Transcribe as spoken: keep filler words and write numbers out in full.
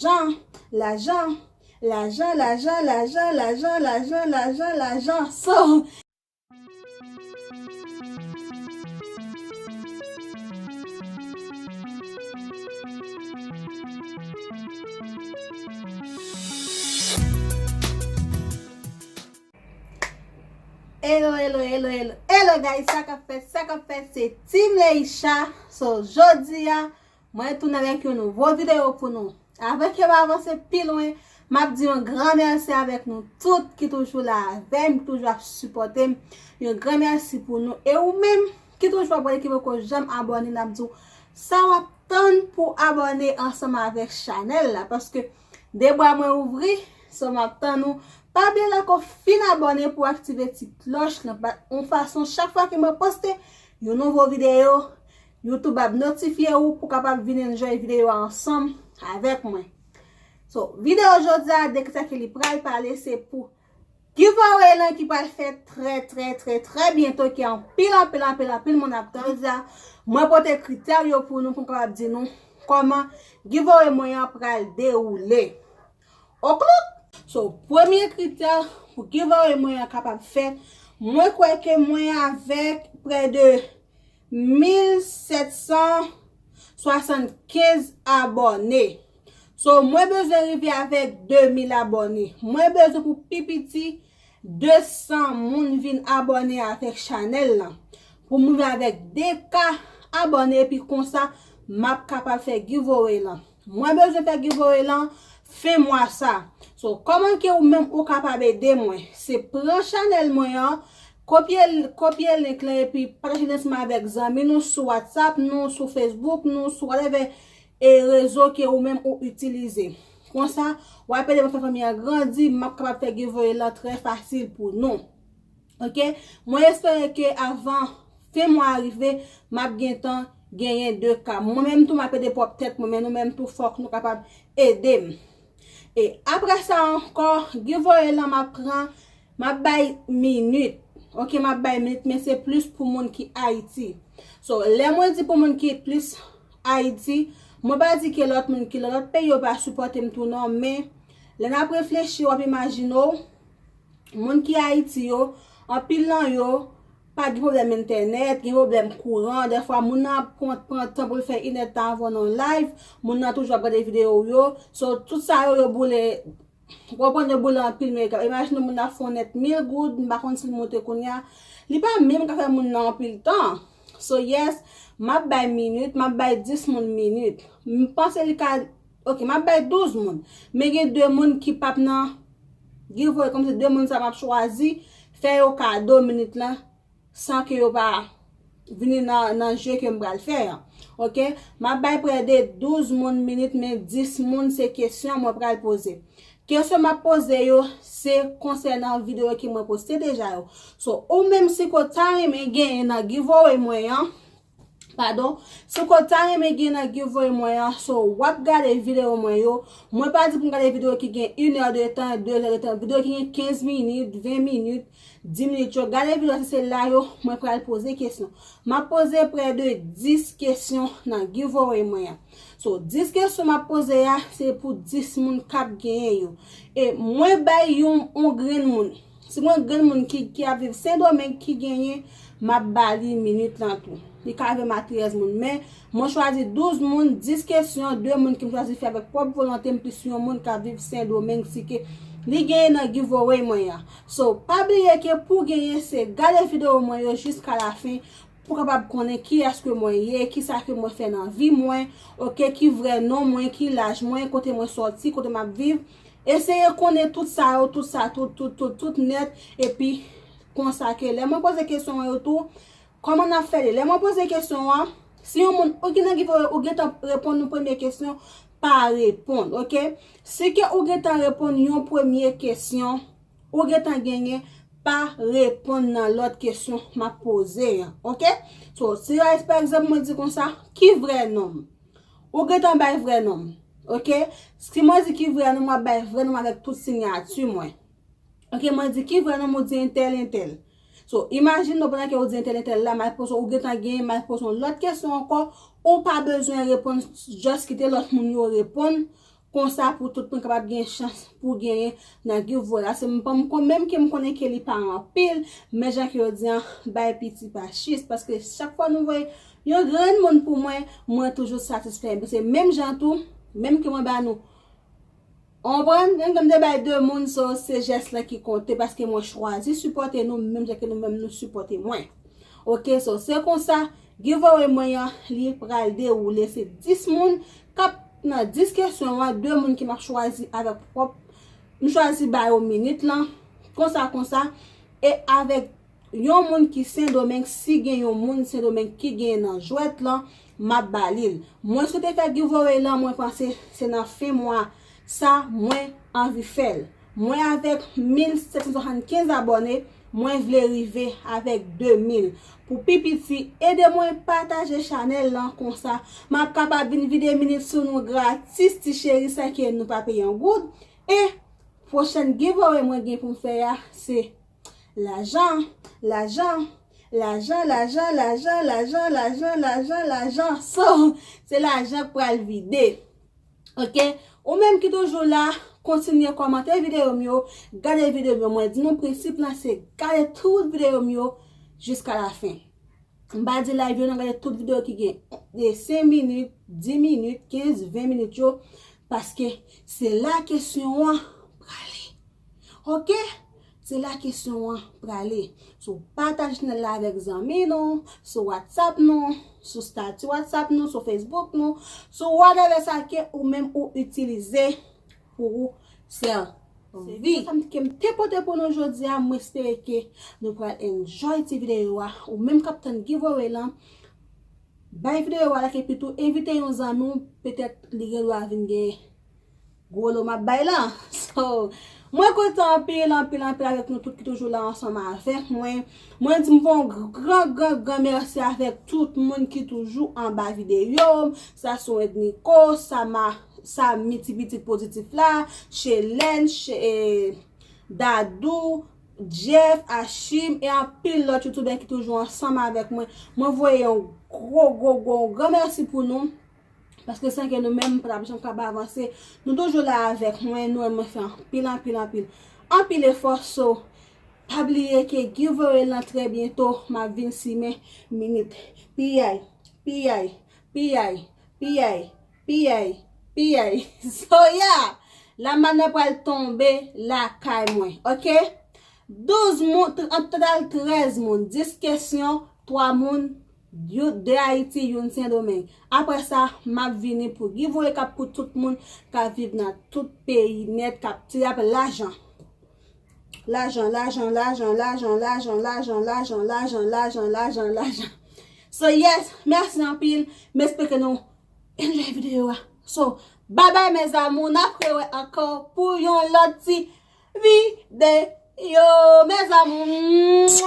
Lajan, lajan, lajan, lajan, lajan, lajan, lajan, lajan, lajan. So, Hello, hello, hello, hello, hello, guys, sa k ap fèt, sa k ap fèt, se Team Leisha. So, jodi a, mwen tounen avèk yon nouvo videyo pou nou. Avan ke m avanse pi lwen, m ap di yon gran mèsi avèk nou tout ki toujou la avè m, ki toujou ap sipòte m. Yon gran mèsi pou nou. E ou menm ki toujou abòne, ki poko janm abòne, n ap di w sa w ap tann pou abòne ansanm avèk chanèl la. Paske de bra mwen ouvri, so m ap tann ou. Pa bliye lè ke w fin abòne pou w aktive ti klòch lan, pa, yon fason chak fwa ke mwen poste yon nouvo videyo, YouTube ap notifye ou pou w kapab vin enjoy videyo a ansanm avèk mwen. So, videyo jodi a, de kisa ke li pral pale, se pou giveaway lan ki pral fèt trè, trè, trè, trè byento, ke anpil, anpil, anpil, anpil moun ap tann. Jodi a, mwen pote kritè yo pou nou, pou m kapab di nou kòman giveaway mwen an pral dewoule. Oklou! So, premye kritè pou giveaway mwen an kapab fèt, mwen kwè ke mwen avèk prè de mil sèt san swasannkenz abòne. So, mwen bezwen rive avèk de mil abòne. Mwen bezwen pou pi piti de san moun vin abòne avèk chanèl lan. Pou m rive avèk de ka abòne, epi konsa, m ap kapab fè giveaway lan. Mwen bezwen fè giveaway lan fen mwa sa. So, kòman ke ou menm ou kapab ede mwen? Se pran chanèl mwen an, kopye, kopye link lan epi pataje l ansanm avèk zanmi nou sou WhatsApp nou, sou Facebook nou, sou whatever e rezo ke ou menm ou itilize. Konsa, w ap ede mwen fè fanmi an grandi, m ap kapab fè giveaway lan trè fasil pou nou. Oke? Mwen espere ke avan fen mwa a rive, m ap gentan genyen de ka. Mwen menm tou, m ap ede pwòp tèt mwen, men nou menm tou, fòk nou kapab ede m. E apre sa ankò, giveaway lan m ap pran, m ap bay minit. Oke, m ap bay minit, men se plis pou moun ki Ayiti. So, lè mwen di pou moun ki plis Ayiti, mwen pa di ke lòt moun ki nan lòt peyi yo pa sipòte m tou non, men lè n ap reflechi, w ap imajine w, moun ki Ayiti yo, anpil nan yo pa gen pwoblèm entènèt, gen pwoblèm kouran. Dèfwa, moun nan ap pran, pran tan pou l fè inèdtan avan nan live. Moun nan toujou ap gade videyo w yo. So, tout sa yo, yo boule, w konprann, yo boule anpil mega. Imajine moun nan ap fè yon nèt mil goud, m pa konn si l monte kounye a. Li pa menm ka fè moun nan anpil tan. So, yes, m ap bay minit, m ap bay dis moun minit. M panse li ka Ok, m ap bay douz moun. Men gen de moun ki p ap nan giveaway, kòmsi de moun sa m ap chwazi fè yo kado minit lan san ke yo pa vini nan, nan je ke m pral fè an. Ok? M ap bay prè de douz moun minit, men dis moun se kesyon mwen pral poze. Kesyon m ap poze yo, se konsènan videyo ke mwen poste deja yo. So, ou menm si ke w ta renmen genyen nan giveaway mwen an, Padon. Si ke w ta renmen gen nan giveaway mwen an, so w ap gade videyo mwen yo. Mwen pa di pou n gade videyo ki gen inè de tan, de zè de tan. Videyo ki gen kenz minit, ven minit, dis minit yo. Gade videyo, si se la yo, mwen pral poze kesyon. M ap poze prè de dis kesyon nan giveaway mwen an. So, dis kesyon m ap poze a, se pou dis moun k ap genyen yo. E mwen bay yon, yon grenn moun. Si gen yon grenn moun ki, ki ap viv Sendomeng ki genyen, m ap ba li minit lan tou. Li ka rive m a trèz moun, men mwen chwazi douz moun, dis kesyon, de moun ki m chwazi fè avèk pwòp volonte m, plis yon moun k ap viv Sendomeng, si ke li genyen nan giveaway mwen an. So, pa bliye ke pou genyen, se gade videyo mwen yo jiska lafen, pou kapab konnen kiyès ke mwen ye, kisa ke mwen fè nan vi mwen, oke, ki vrè non mwen, ki laj mwen, kote mwen sòti, kote m ap viv. Eseye konnen tout sa yo, tout sa, tout, tout, tout, tout nèt, epi konsa ke lè mwen poze kesyon an yo tou, kòman n ap fè li? Lè mwen poze kesyon an, si yon moun, ou ki nan giveaway, ou gentan reponn yon premye kesyon, pa reponn, oke? Si ke ou gentan reponn yon premye kesyon, ou gentan genyen, pa reponn nan lòt kesyon m ap poze an, oke? So, si, pa egzanp, mwen di konsa, ki vrè non m? Ou gentan bay vrè non m, oke? Si mwen di ki vrè non m, m ap bay vrè non m avèk tout siyati mwen. Oke, mwen di ki vrè non m, ou di entèl, entèl. So, imajine w pandan ke ou di entèl, entèl la, m al poze, ou gentan genyen, m al poze yon lòt kesyon ankò, ou pa bezwen reponn, just kite lòt moun yo reponn, Konsa pou tout moun kapab gen chans pou genyen nan giveaway la. Se m pa m kon menm ke m konnen ke li pa anpil, men jan ke yo di an, bay piti pa chis. Paske chak fwa nou voye yon grenn moun pou mwen, mwen toujou satisfè. Se menm jan tou, menm ke mwen ba nou, ou konprann? Menm ke m te bay de moun, so, se jès la ki konte paske mwen chwazi sipòte nou, menm jan ke nou menm nou sipòte mwen. Ok, so, se konsa, giveaway mwen an, li pral dewoule. Se dis moun k ap nan dis kesyon an, de moun ke m ap chwazi avèk pwòp, m chwazi ba yo minit lan, konsa, konsa, e avèk yon moun ki Sendomeng, si gen yon moun Sendomeng ki gen nan jwèt lan, m ap ba li l. Mwen swete fè giveaway lan, mwen panse se nan fen mwa sa, mwen anvi fè l. Mwen avèk mil sèt san swasannkenz abòne, mwen vle rive avèk de mil. Pou pi piti, ede mwen pataje chanèl lan konsa, m ap kapab vin vide minit sou nou gratis, ti cheri, san ke nou pa peye yon goud. E pwochèn giveaway mwen gen pou m fè a, se lajan, lajan, lajan, lajan, lajan, lajan, lajan, lajan, lajan. So, se lajan k pral vide. Ok? Ou menm ki toujou la, kontinye kòmante videyo m yo, gade videyo m yo. Mwen di nou prensip lan se gade tout videyo m yo jiska la fen. M pa di live yo nan gade tout videyo ki gen de senk minit, dis minit, kenz, ven minit yo, paske se la kesyon an prale. Ok? Se la kesyon an prale. Si w pataje chanèl la avèk zanmi nou, sou WhatsApp nou, sou stati WhatsApp nou, sou Facebook nou, sou whatever sa ke ou menm ou itilize pou ou sèvi. Se videyo sa m ke m te pote pou nou jodi a, mwen espere ke nou pral enjoy ti videyo a. Ou menm k ap tann giveaway lan, bay videyo a like epi tou envite yon zanmi w, petèt li gen dwa vin gen gwo lo m ap bay lan. So, mwen kontan anpil, anpil, anpil avèk nou tout ki toujou la ansanm avèk mwen. Mwen di m fè yon gran, gran, gran mèsi avèk tout moun ki toujou anba videyo m. Sa sou Ednico, sa ma, sa mi ti pitit pozitif la, Chelèn, Che-, eh, Dadou, Jeff, Achim, e anpil lòt youtubè ki toujou ansanm avèk mwen. Mwen voye yon gwo, gwo, gwo, yon gran mèsi pou nou. Paske san ke nou menm, m pa t ap janm kab avanse. Nou toujou la avèk mwen, nou wè mwen fè anpil, anpil, anpil, anpil efò. So, pa bliye ke giveaway lan trè byento, m ap vin simen minit. Piyay, piyay, piyay, piyay, piyay, piyay. So, yeah! Lamann nan pral tonbe lakay mwen, ok? Douz moun, tr-, an total trèz moun, dis kesyon, twa moun, youn de Ayiti, youn Sendomeng. Apre sa, m ap vini pou giveaway k ap pou tout moun k ap viv nan tout peyi nèt, k ap, k ap lajan. Lajan, lajan, lajan. So yes, mèsi anpil. M espere ke nou enjoy videyo a. So, bye bye mes amours, n ap rewè ankò pou yon lòt ti videyo, mes amours.